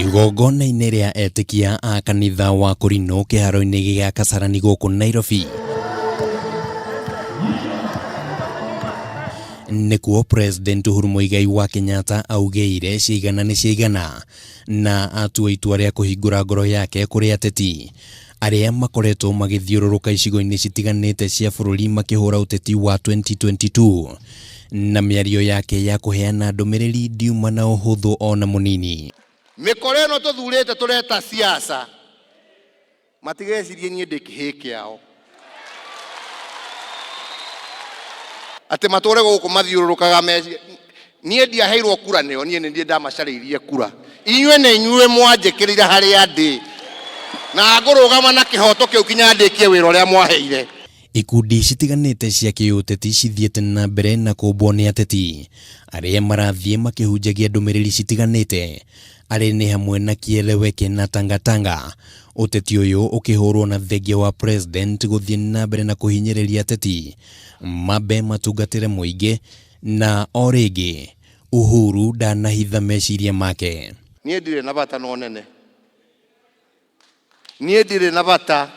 Igongona-inĩ rĩa etĩkia a kanitha wa Kũrinũ kĩharo-inĩ gĩa Kasarani gũkũ Nairobi, nĩkuo President Uhuru Muigai wa Kenyatta augĩire ciaigana nĩ ciaigana na atua itua rĩa kũhingũra ngoro yake kũrĩ ateti arĩa makoretwo magĩthiũrũrũka icigo-inĩ citiganĩte cia bũrũri makĩhũra ũteti wa 2022 na mĩario yake ya kũheana ndũmĩrĩri ndiuma na ũhũthũ ona mũnini. Mĩkora ĩno tũthurĩte tũreta siasa matigecirie niĩ ndĩ kĩhĩĩ kĩao atĩ matũre gũkũ mathiũrũrũkaga meci niĩ ndiaheirwo kura nĩo niĩ nĩ niĩ ndamacarĩirie kura inyuĩ nĩ inyuĩ mwanjĩkĩrire harĩa ndĩ na ngũrũgama na kĩhoto kĩu kinya ndĩkie wĩra ũrĩa mwaheire. Ikundi citiganĩte cia kĩũteti cithiĩte na mbere na kũmbwo nĩ ateti arĩa marathiĩ makĩhunjagia ndũmĩrĩri citiganĩte arĩ nĩ hamwe na Kieleweke na Tangatanga. Ũteti ũyũ ũkĩhũrwo na thengia wa President gũthiĩ na mbere na kũhinyĩrĩria ateti mambe matungatĩre mũingĩ na o rĩngĩ Uhuru ndanahitha meciria make. Niĩ ndirĩ na bata na ũnene. Niĩ ndirĩ na bata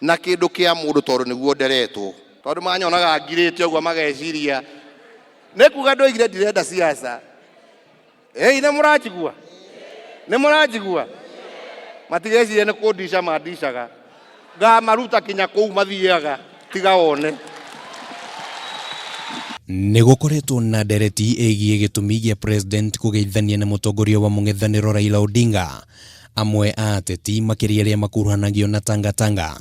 na kĩndũ kĩa mũndũ tondũ nĩguo nderetwo. Tondũ manyonaga ngirĩte ũguo mageciria nĩ kuga ndoigire ndirenda siasa. Ĩi nĩ mũranjigua? Nĩ mũranjigua? Matigecirie nĩ kũndica mandicaga. Ngamaruta kinya kũu mathiaga tiga wone. Nĩ gũkoretwo na ndereti ĩgiĩ gĩtũmi gĩa President kũgeithania na mũtongoria wa mũng'ethanĩro Raila Odinga. Amwe a ateti makĩria arĩa makuruhanagio na Tanga Tanga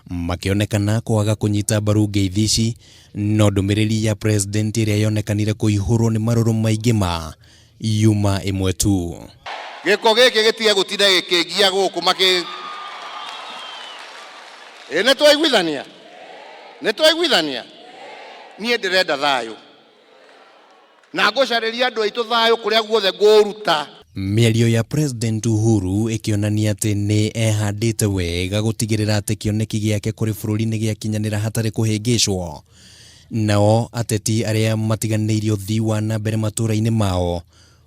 makĩonekana kwaga kũnyita mbaru ngeithi ici, no ndũmĩrĩri ya President ĩrĩa yonekanire kũihũrwo nĩ marũrũ maingĩ ma yuma ĩmwe tu. Gĩko gĩkĩ gĩtige gũtinda gĩkĩngia gũkũ makĩ Ĩ nĩ twaiguithania? Nĩ twaiguithania? Niĩ ndĩrenda thayũ na ngũcarĩria andũ aitũ thayũ kũrĩa guothe ngũũruta. Mĩario ya President Uhuru ĩkĩonania atĩ nĩ ehandĩte wega gũtigĩrĩra atĩ kĩoneki gĩake kũrĩ bũrũri nĩ gĩakinyanĩra hatarĩ kũhĩngĩcwo. Nao ateti arĩa matiganĩirie ũthii wa na mbere matũũra-inĩ mao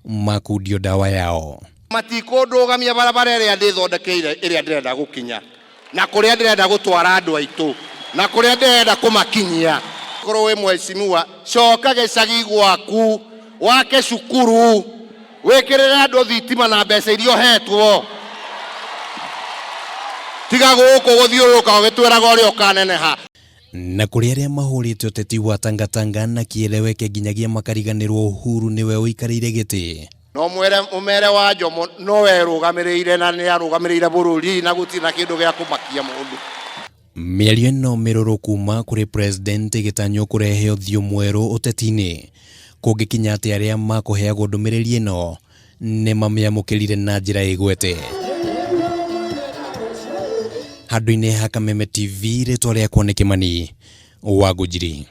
makundio ndawa yao. Matikũndũgamia barabara ĩrĩa ndĩthondekeire ĩrĩa ndĩrenda gũkinya na kũrĩa ndĩrenda gũtwara andũ aitũ na kũrĩa ndĩrenda kũmakinyia. Korwo wĩ mheshimiwa, coka gĩcagi gwaku wake cukuru wĩkĩrĩre andũ thitima na mbeca iria ũhetwo. Tiga gũkũ gũthiũrũrũka ũgĩtwĩraga ũrĩa ũkaneneha. Na kũrĩ arĩa mahũrĩte ũteti wa Tangatanga na Kieleweke nginyagia makariganĩrwo Uhuru nĩwe ũikarĩire gĩtĩ. Na ũmwĩre ũmere wa Njomo no erũgamĩrĩire na nĩ arũgamĩrĩire bũrũri na gũtirĩ na kĩndũ gĩa kũmakia mũndũ. Mĩario ĩno mĩrũrũ kuma kũrĩ President ĩgĩtanywo kũrehe ũthiũ mwerũ ũteti-inĩ. Kũngĩkinya atĩ arĩa makũheagwo ndũmĩrĩri ĩno nĩ mamĩamũkĩrire na njĩra ĩgwete. Handũ-inĩ ha Kameme TV, rĩtwa rĩakwa nĩ Kĩmani wa Ngũnjiri.